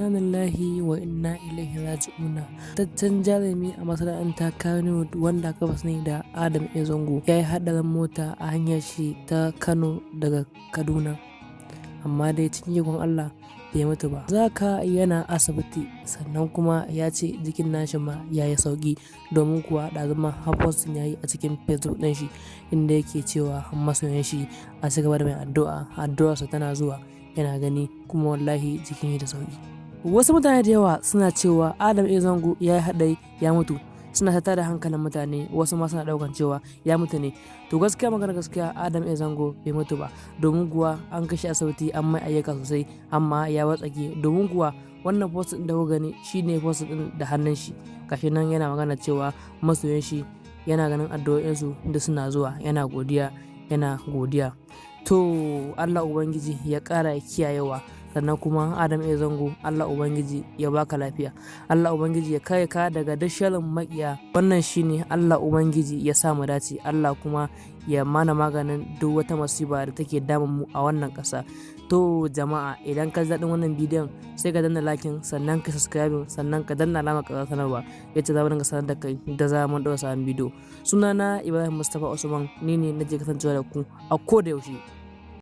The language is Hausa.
Inna lillahi wa inna ilaihi raji'una. Taccen jarumi a masana'anta Kano wanda aka fi sani da Adam A. Zango ya yi haɗarin mota a hanyar shi ta Kano daga Kaduna. Amma dai cikin ikon Allah bai mutu ba. Zaka yana asibiti, sannan kuma ya ce jikin nashi ma ya yi sauƙi, domin kuwa ɗazu ma har posting ya yi a cikin Facebook ɗin shi, inda yake cewa masoyan shi a ci gaba da mai addu'a, addu'arsa tana zuwa, yana gani kuma wallahi jikin shi da sauƙi. Wasu mutane da yawa suna cewa Adam A. Zango ya yi haɗari ya mutu. Suna ta tada hankalin mutane, wasu ma suna ɗaukan cewa ya mutu ne. To gaskiya, magana gaskiya, Adam A. Zango bai mutu ba, domin kuwa an kai shi asibiti, an mai ayyuka sosai, amma ya watsake, domin kuwa wannan post ɗin da kuka gani shine post ɗin da hannun shi. Gashi nan yana magana cewa masoyan shi yana ganin addu'o'insu da suna zuwa, yana godiya, yana godiya. To Allah Ubangiji ya ƙara kiyayewa. Sannan kuma Adam A. Zango, Allah Ubangiji ya baka lafiya, Allah Ubangiji ya kare ka daga duk sharrin makiya. Wannan shine, Allah Ubangiji ya sa mu dace, Allah kuma ya mana maganin duk wata masiba da take damun mu a wannan ƙasa. To jama'a, idan ka ji daɗin wannan bidiyon, sai ka danna liking, sannan ka subscribe, sannan ka danna alamar ƙarar sanarwa, yacce za mu dinga sanar da kai da zarar mun ɗaura sabon bidiyo. Sunana Ibrahim Mustapha Usman, ni ne nake kasancewa da ku a koda yaushe.